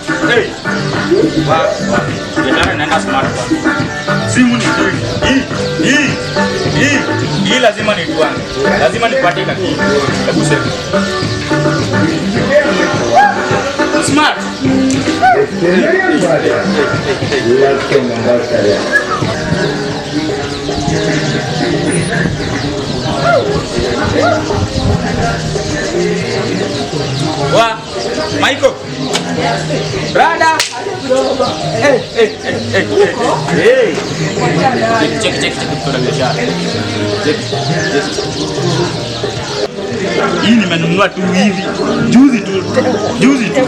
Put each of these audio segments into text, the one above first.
Hey. Wa, wa. Biashara inaenda smart bwana. Simu ni hii. Hii. Hii. Hii lazima nitwange. Lazima nipate kaki. Hebu sema. Smart. Wa, Michael. Brother. Hey, hey, hey, hey, hey. Check, check, check kwa biashara. Check, check. Hii nimenunua tu hivi. Juzi tu. Juzi tu.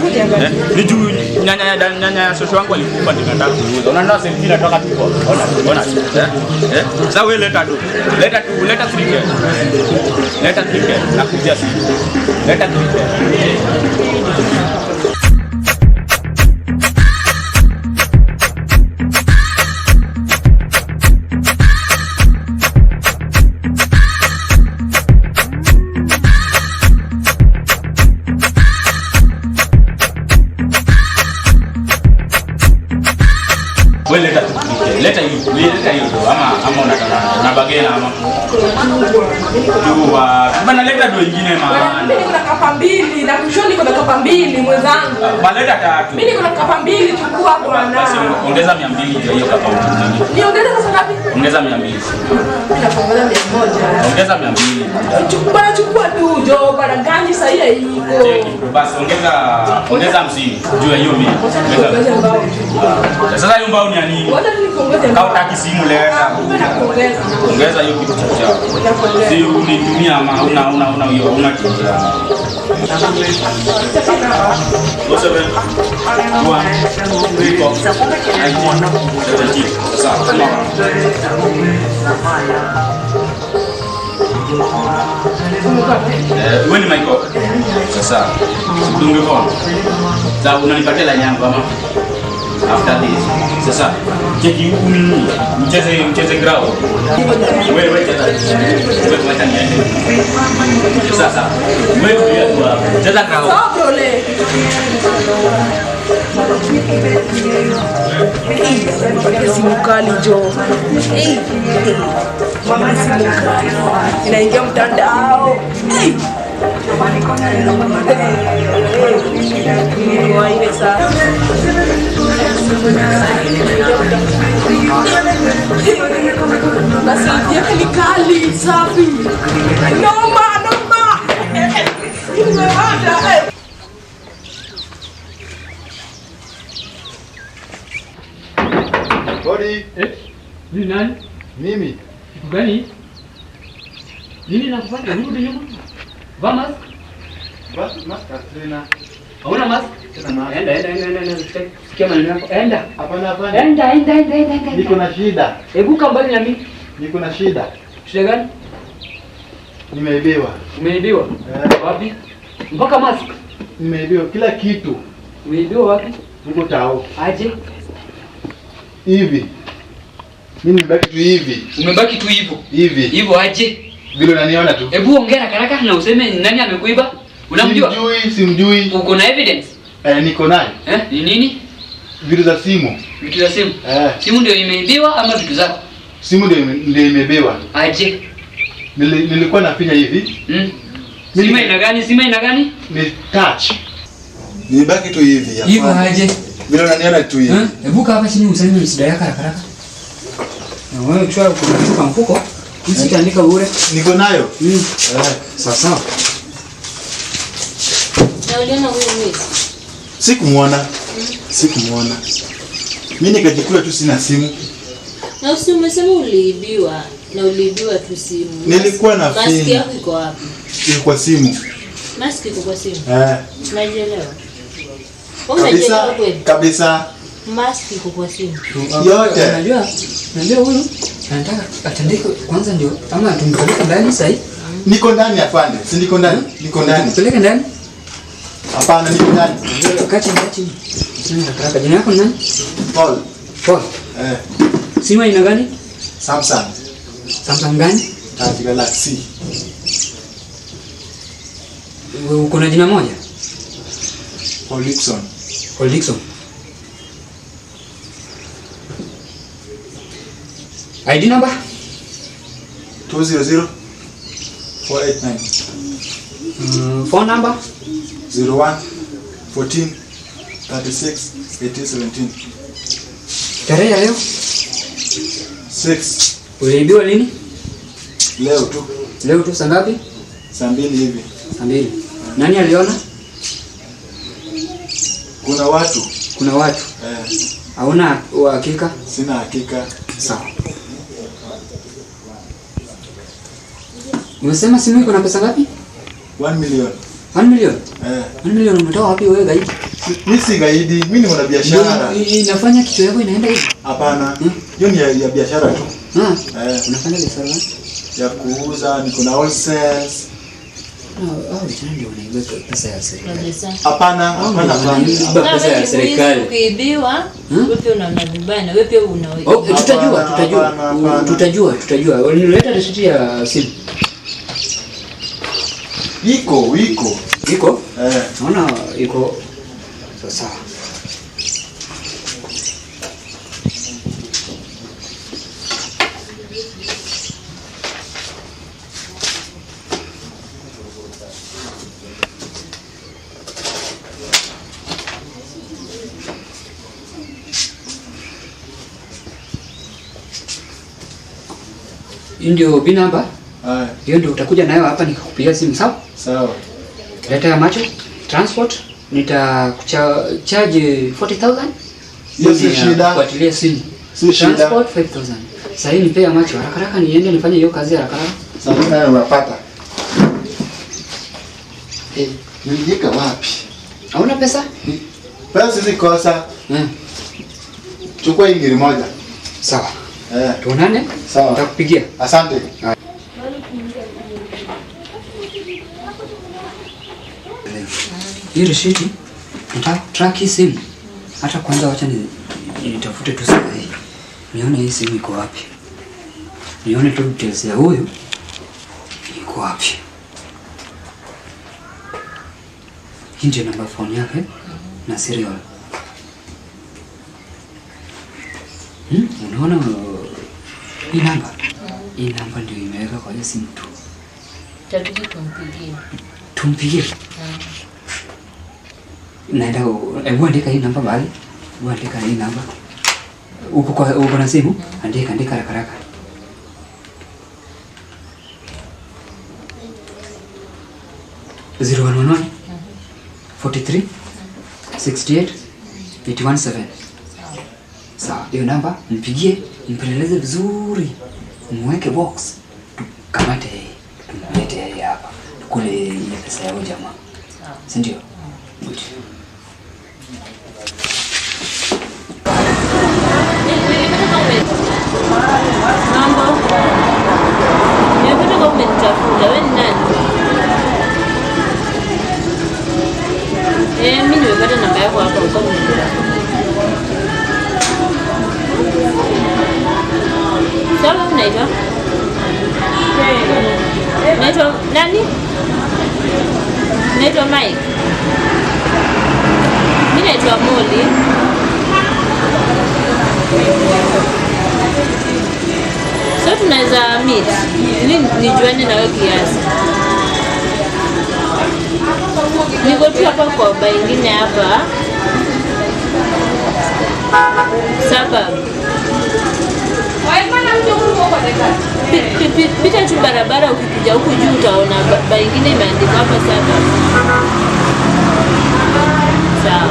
Ni juu nyanya shosho wangu alikufa ndio nataka kuuza. Unaona selfie natoka tu. Ona, ona. Sasa wewe leta tu. Leta tu, leta 3K. Leta 3K. Nakujia simu. Leta 3K. Wewe leta tu. Leta hiyo, leta hiyo ama unataka na bagena ama. Dua. Bana leta dua nyingine maana. Mimi niko na kapa mbili na kushoni niko na kapa mbili mwenzangu. Bana leta tatu. Mimi niko na kapa mbili chukua bwana. Basi ongeza 200 juu hiyo kapa nyingine. Niongeze sasa ngapi? Ongeza 200. Mimi nakuongeza 100. Ongeza 200. Chukua chukua tu jo bana gani sasa hiyo iko. Basi ongeza 50 juu ya hiyo 100. Ongeza mbao. Sasa hiyo mbao ni ya nini? Wacha tu nikuongeze mbao. Kama hutaki simu leta. Nakuongeza. Ongeza hiyo kitu cha chao. Si unitumia ama una hiyo una kitu cha. 7 1 3 4 9 7. Sasa wewe ni Michael. Sasa dunge kwa. Sasa unanipatia line yangu ama after this. Sasa cheki huku nini? Mcheze ground. Wewe cheza. Wewe wacha niende. Sasa wewe tulia tu hapo. Cheza ground. Sawa bro le. Simu kali jo. Mama simu kali. Inaingia mtandao. Basi ni kali safi. Noma noma. Nimewada. Bodi. Ni nani? Mimi. Kitu gani? Nini nakufanya? Rudi nyuma. Vaa mask. Basi mask sina. Hauna mask? Sina mask. Enda enda. Sikia maneno yako. Enda. Hapana. Enda enda. Niko na shida. Hebu kaa mbali na mimi. Niko na shida. Shida gani? Nimeibiwa. Umeibiwa? Wapi? Mpaka mask. Nimeibiwa kila kitu. Umeibiwa wapi? Niko tao. Aje? Hivi. Mimi nimebaki tu hivi. Umebaki tu hivyo. Hivi. Hivyo aje? Vile unaniona tu. Hebu ongea haraka na useme nani amekuiba? Unamjua? Simjui. Uko na evidence? Niko nayo. Ni nini? Vitu za simu. Vitu za simu? Simu ndio imeibiwa ama vitu zako? Simu ndio imeibiwa. Aje? Nilikuwa nafinya hivi. Simu ina gani? Simu ina gani? Ni touch. Nimebaki tu hivi hapa. Hivyo aje? Vile unaniona tu hivi. Hebu kaa hapa chini useme shida yako haraka haraka. Na wewe chukua kwa mfuko. Usitaandika bure. Niko nayo. Sawa sawa. Na uliona huyo mwizi? Sikumuona. Sikumuona. Mimi nikajikuta tu sina simu. Na umesema uliibiwa na uliibiwa tu simu. Nilikuwa na mask simu. Yako iko wapi? Iko kwa simu. Mask iko kwa simu. Unajielewa? Kabisa. Kabisa. Mask iko kwa simu. Yote. Unajua huyu anataka atandike kwanza ndio ama tumpeleke ndani sasa hivi. Niko ndani afande. Si niko ndani. Niko ndani. Tupeleke ndani? Hapana, niko ndani. Kaa chini. Sema haraka. Jina lako ni nani? Paul. Paul. Simu aina gani? Samsung. Samsung gani? Touch Galaxy. Uko na jina moja? Paul Nixon. Paul Dixon. ID number? 200 489. Phone number? 01 14 36 18 17. Tarehe ya leo? 6. Uliibiwa lini? Leo tu. Leo tu saa ngapi? Saa 2 hivi. Saa 2. Nani aliona? Kuna watu. Kuna watu. Hauna uhakika? Sina hakika. Sawa. Umesema simu iko na pesa ngapi? 1 million. 1 million? Eh. 1 million umetoa wapi wewe gaidi? Mimi si gaidi, mimi ni mwanabiashara. Inafanya kichwa yako inaenda hivi? Hapana. Hiyo ni ya biashara tu. Unafanya biashara gani? Ya kuuza, niko na wholesale. Hao vijana ndio wanaiba pesa ya serikali. Kabisa. Hapana, hapana, Wanaiba pesa ya serikali. Ukiibiwa, wewe pia unaona vibaya na wewe pia una Oh, tutajua, tutajua. Tutajua, tutajua. Nileta risiti ya simu. Iko, iko. Iko? Eh. Naona iko sawa. Hii ndio bin namba. Haya. Hiyo ndio utakuja nayo hapa nikakupigia simu, sawa? Sawa. Leta ya macho, transport nitakucharge 40,000. Hiyo si Ni ya shida. Kufuatilia simu. Si shida. Transport 5,000. Sasa hii nipe ya macho haraka haraka niende nifanye hiyo kazi haraka haraka. Sasa nayo unapata. Eh, nilijiweka wapi? Hauna pesa? Pesa sizikosa. Chukua hii ngiri moja. Sawa. Eh. Tuonane? Sawa. Nitakupigia. Asante. Hii risiti nataka track hii simu. Hata kwanza wacha ni nitafute tu saa hii. Nione hii simu iko wapi. Nione tu details ya huyu iko wapi. Hii ndio namba phone yake na serial. Unaona hii namba? Hii namba ndio imeweka kwa hiyo simu tu. Itabidi tumpigie. Tumpigie. Naenda, hebu andika hii namba bali. Hebu andika hii namba. Uko kwa uko na simu? Andika, andika haraka haraka. 0111 43 68 817. Sawa, hiyo namba mpigie, mpeleleze vizuri, mweke box, tukamate yeye, tumlete yeye hapa, tukule ile pesa yao jamaa, si ndio? Good. Mambo. Nimepata kwa umenitafuta. Wewe ni nani? Eh, mimi nimepata namba yako hapa uko umenitafuta. Sawa, unaitwa? Unaitwa nani? Naitwa Mike. Mimi naitwa Molly. So tunaweza meet ili nijuane na wewe kiasi. Niko tu hapa kwa baa ingine hapa suburb. Pita tu barabara ukikuja huku juu utaona baa ingine imeandikwa hapa suburb. Sawa.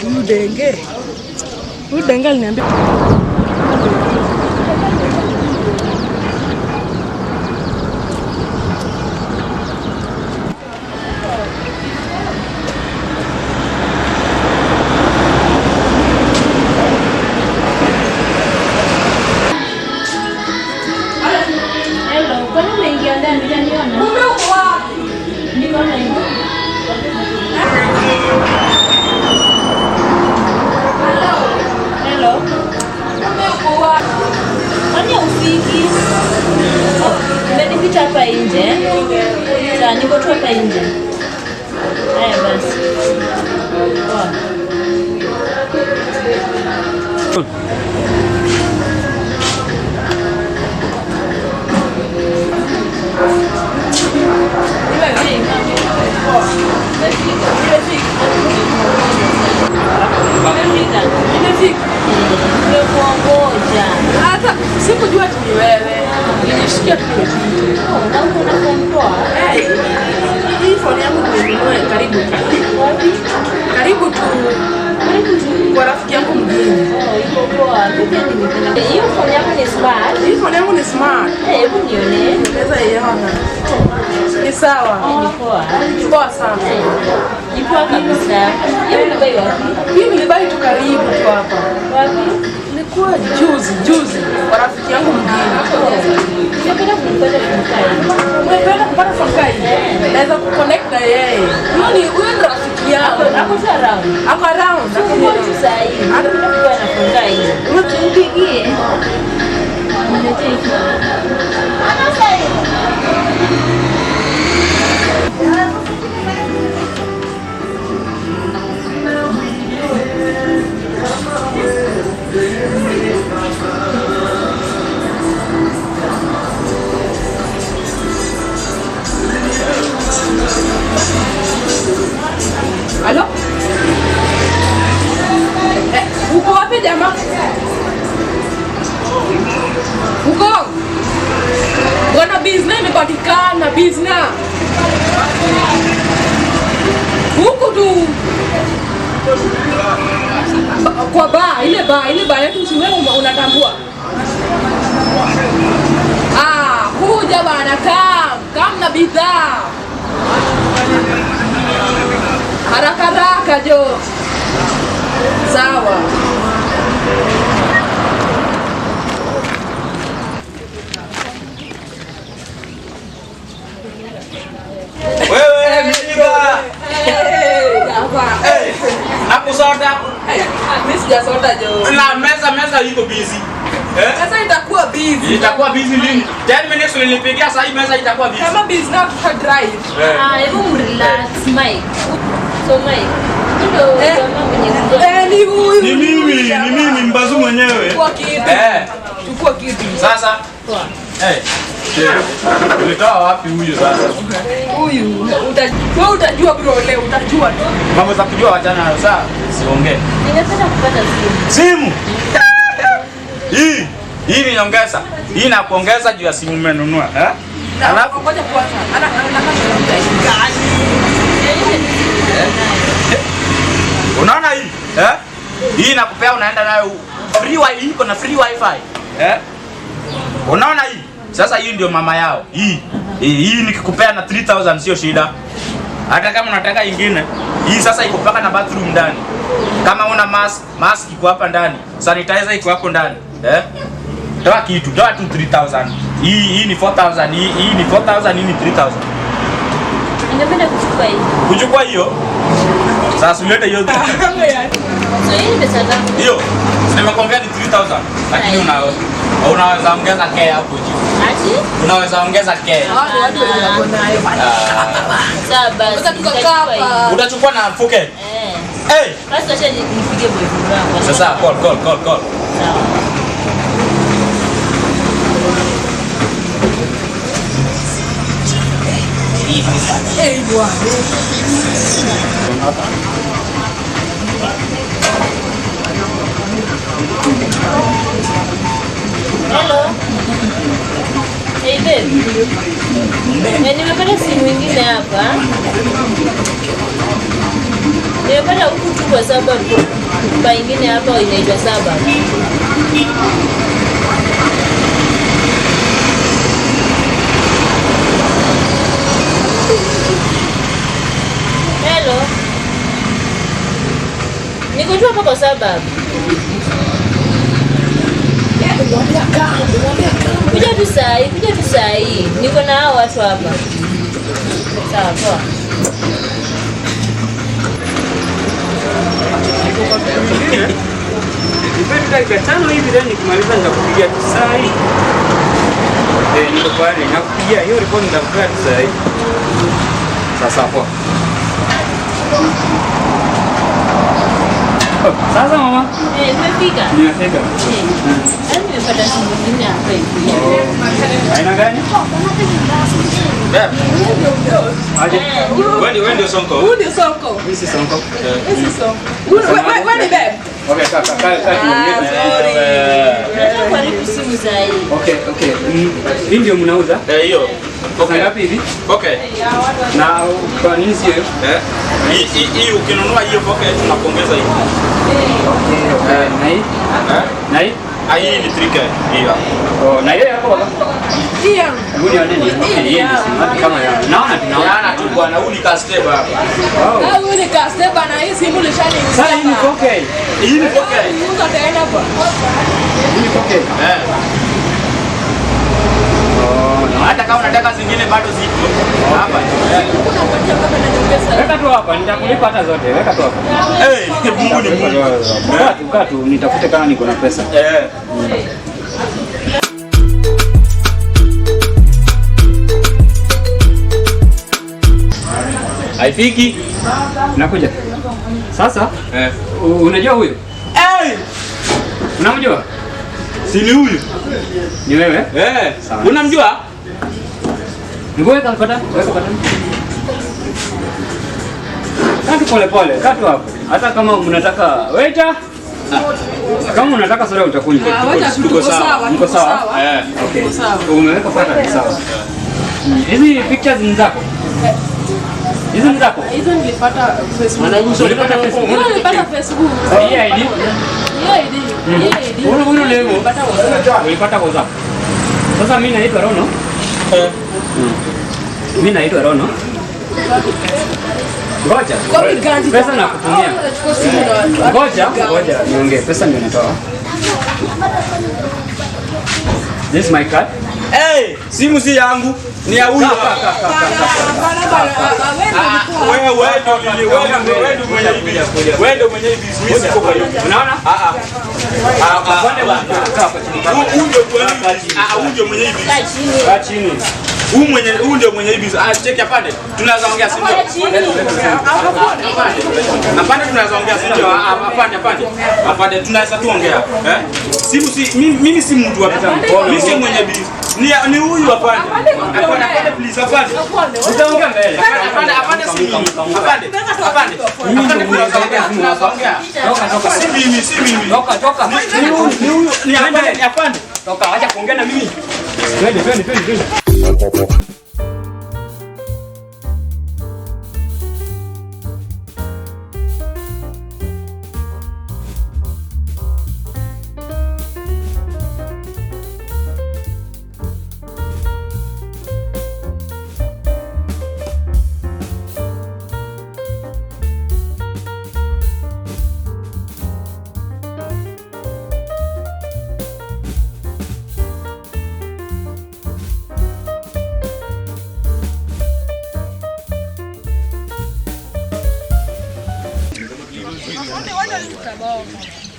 Huyu denge. Huyu denge aliniambia Hello, kwani umeingia ndani hujaniona? Kumbe uko wapi? Niko hapa hivi. Hello. nje. Sawa, niko tu hapa nje. Haya basi. Poa. Imefika. Nimekuongoja. Hata sikujua tu ni wewe. Nilishikia tu nimepita. Na uko na phone poa? Eh, hii phone yangu nimenunua karibu tu. Karibu tu. Kwa rafiki yangu mgeni. Oh, iko poa. Mimi pia nimependa. Hiyo phone yako ni smart. Hii phone yangu ni smart. Eh, hebu nione. Unaweza iona. Ni sawa. Ni poa. Poa sana. Ni poa kabisa. Hiyo ulibuy wapi? Hii nilibuy tu karibu tu hapa. Wapi? Nilikuwa juzi juzi kwa rafiki yangu mgeni. Nimependa kumpata phone kai. Umependa kupata phone kai? Naweza kuconnect na yeye. Huyo ni rafiki yangu. Ako tu around. Ako around. Ako Uko tu saa hii. Nimependa kuwa na phone kai. Mpigie. Niletee hii phone. Halo? Uko wapi jamaa? Uko? Bwana bizna imepatikana, bizna. Huku tu. Kwa baa, ile baa yetu si wewe unatambua. Ah, kuja bana, kam na bidhaa. Haraka haraka jo. Sawa. Wewe mjinga. Hapa. Eh, nakusota. Mimi sijasota jo. Na meza iko busy. Sasa itakuwa busy. Itakuwa busy lini? 10 minutes ulinipigia sasa hii meza itakuwa busy. Kama busy na tuta drive. Ah, hebu mrelax Mike. So Mike, ndio jamaa mwenye kuja. Ni huyu. Ni mimi mbazu mwenyewe. Chukua kitu. Chukua kitu. Sasa. Poa. Ulitoa wapi huyu sasa? Huyu wewe utajua bro leo utajua tu. Mambo za kujua wachana nayo sasa. Siongee. Ningependa kupata simu. Simu. Hii ni nyongeza. Hii nakuongeza juu ya simu umenunua, eh? Alafu ngoja kwanza. Ana gani? Unaona hii? Eh? Hii nakupea unaenda nayo free wifi, iko na free wifi. Eh? Unaona hii? Sasa hii ndio mama yao. Hii. Hii nikikupea na 3000 sio shida. Hata kama unataka ingine, hii sasa iko paka na bathroom ndani. Kama una mask iko hapa ndani, sanitizer iko hapo ndani. Eh? Toa kitu, toa tu 3000. Hii ni 4000, hii ni 4000, hii ni 3000. Ningependa kuchukua hii. Kuchukua hiyo? Sasa ulete hiyo. So hii ni pesa ngapi? Hiyo. Nimekuambia ni 3000. Lakini unaweza ongeza K hapo juu. Ati? Unaweza ongeza K. Watu wako nayo. Sawa basi. Sasa tukakaa hapa. Utachukua na mfuke. Eh. Eh. Basi acha nipige boyfriend wangu. Sasa call. Sawa. Eh, bwana. Hello. Hey babe. Nimepata simu nyingine hapa. Nimepata huku tu kwa sababu kwa nyingine hapa inaitwa saba. Hello. Niko tu hapa kwa sababu. Kuja tu sahi. Niko na hao watu hapa. Sawa, poa. Nipe dakika 5 hivi then nikimaliza nitakupigia tu sahi. Eh, niko pale. Nakupigia hiyo report nitakupea tu saa hii. Sasa poa. Oh, sasa mama, Eh, umefika? nimefika. Eh. Yaani nimepata simu nyingine hapa hivi. Aina gani? Aje. Wewe ndio Sonko. Huyu ndio Sonko. Mimi si Sonko. Huyu si Sonko. Wewe ni babe. Okay, kaka, kaka, Ah, sorry. Nataka kuharibu simu saa hii. Okay, okay. Hii ndio mnauza? Eh, hiyo. Pesa ngapi hivi? Okay. Na kwa nini sio hiyo? Eh. Hii ukinunua hiyo pocket tunakuongeza hii. Okay, okay. Na hii? Eh? Na hii? Ah, hii ni 3K. Hiyo. Oh, na hiyo yako baba? Hii yangu. Hebu nione ni. Okay, hii ni simu kama ya. Naona tunaona. Yana tu bwana, huyu ni casteba hapa. Oh. Ah, huyu ni kaseba na hii simu ulishaniuzia. Sasa hii ni okay. Hii ni pocket. Uza tena bwana. Hii ni okay. Eh. Oh, no. Hata kama unataka zingine bado zipo. Hapa. Kuna ngoja baba na pesa. Weka tu hapa, nitakulipa hata zote. Weka tu hapa. Eh, Mungu ni Mungu. Kaa tu, kaa tu, nitafute kama niko na pesa. Eh. Haifiki. Nakuja. Sasa Eh. unajua huyu? Eh, Unamjua? si ni huyu? Ni wewe? Eh. Sawa. Unamjua? Weka pata, weka pata. Kaa tu pole pole, kaa tu hapo. Hata kama mnataka waiter, kama unataka soda utakunywa. Ah, wacha tu, tuko sawa, Mko tuko sawa? sawa. Eh. Okay. Tuko sawa. Umeweka pata ni sawa. Hizi pictures ni zako? Hizi ni zako? Hizo nilipata Facebook. Ulipata Facebook? Hizo nilipata Facebook. Hii ID? Hiyo ID. Hiyo ID. Huyu huyu ni hivyo. Nilipata WhatsApp. Ulipata WhatsApp. Sasa mimi naitwa Rono. Mimi naitwa Rono. Ngoja. Copy ganji. Pesa nakutumia. Hao wanachukua simu na watu. Ngoja, ngoja niongee. Pesa ndio natoa. This is my card. Eh, simu si yangu, ni ya huyu. Kaa, kaa, kaa, kaa. Hapana bana, ah, wewe ndio ulikuwa. Wewe ndio mwenye hivi. Wewe ndio mwenye hivi. Mimi siko kwa hiyo. Unaona? Ah ah. Ah ah. Upande wa kaa hapa chini. Huyu ndio mwenye. Ah, huyu ndio mwenye hivi. Kaa chini. Kaa chini. Huyu mwenye huyu ndio mwenye hivi. Ah, cheki apande. Tunaweza ongea si ndio? Kaa chini. Apande tunaweza ongea si ndio? Ah, apande apande. Apande tunaweza tuongea. Eh? Simu si mimi si mtu wa mkono. Mimi si mwenye bizi. Ni huyu apande. Apande Apande apande please apande. Utaongea mbele. Apande apande si mimi. Apande. Apande. Apande tunaweza ongea. Tunaweza ongea. Toka, toka. Si mimi, si mimi. Toka, toka. Ni huyu, ni huyu, ni apande, ni apande. Toka, acha kuongea na mimi. Twende, twende, twende, twende.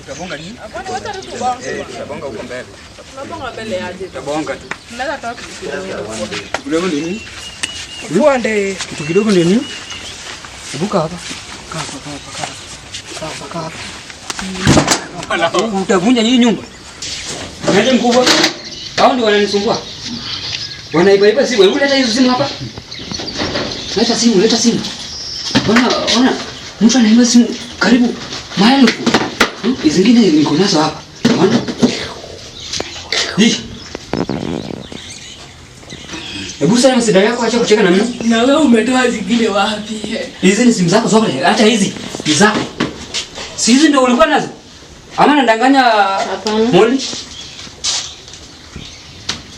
Tutabonga nini? Eh, tutabonga huko mbele. Tunabonga mbele aje. Tutabonga tu. Tunaweza toa kitu kidogo. Kitu kidogo ni nini? Fuande. Kitu kidogo ni nini? Hebu kaa hapa. Kaa hapa, kaa hapa, kaa hapa. Kaa hapa, kaa hapa. Utavunja hii nyumba. Niaje mkubwa? Hao ndio wananisumbua. Wanaibaiba simu. Hebu leta hizo simu hapa. Leta simu, leta simu. Ona, ona. Mtu anaiba simu karibu maelfu. Hizi zingine niko nazo hapa. Ona. Hii. Hebu sasa msida yako acha kucheka na mimi. Na wewe umetoa zingine wapi? Hizi ni simu zako zote, hata hizi ni zako. Si hizi ndio ulikuwa nazo? Ama nadanganya? Hapana. Moli?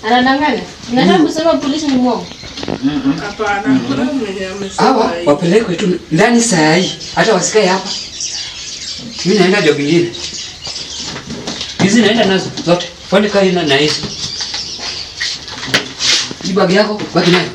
Anadanganya. Unataka kusema polisi ni mwongo? Hapana, kuna mwenye amesema. Hawa wapelekwe tu ndani saa hii, hata wasikae hapa. Mimi naenda job ingine. Hizi naenda nazo zote. Kwani kai na hizi. Hii bag yako baki nayo.